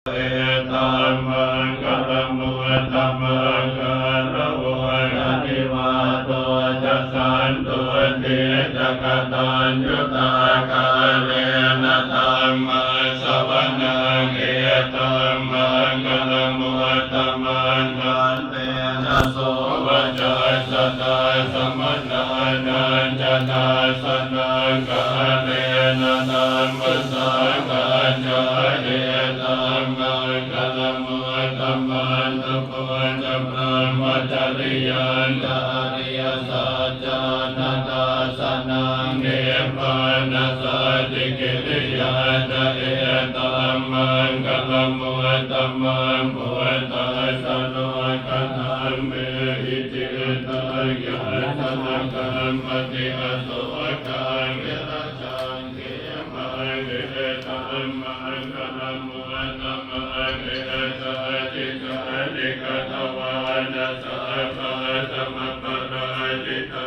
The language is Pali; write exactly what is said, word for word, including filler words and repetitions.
Etammaṅgalamuttamaṃ. Gāravo ca nivāto ca santuṭṭhī ca kataññutā, kālena dhammassavanaṃ etammaṅgalamuttamaṃ. Kantena sovacassatā samaṇānañca dassanaṃ, kālena dhammasākacchā etammaṅgalamuttamaṃ. Tapo ca brahmacariyañca ariyasaccāna dassanaṃ, nibbānasacchikiriyā ca etammaṅgalamuttamaṃ. Phuṭṭhassa lokadhammehi cittaṃ yassa na kampati, asokaṃ virajaṃ khemaṃ etammaṅgalamuttamaṃ. Etādisāni katvāna sabbatthamaparājitā,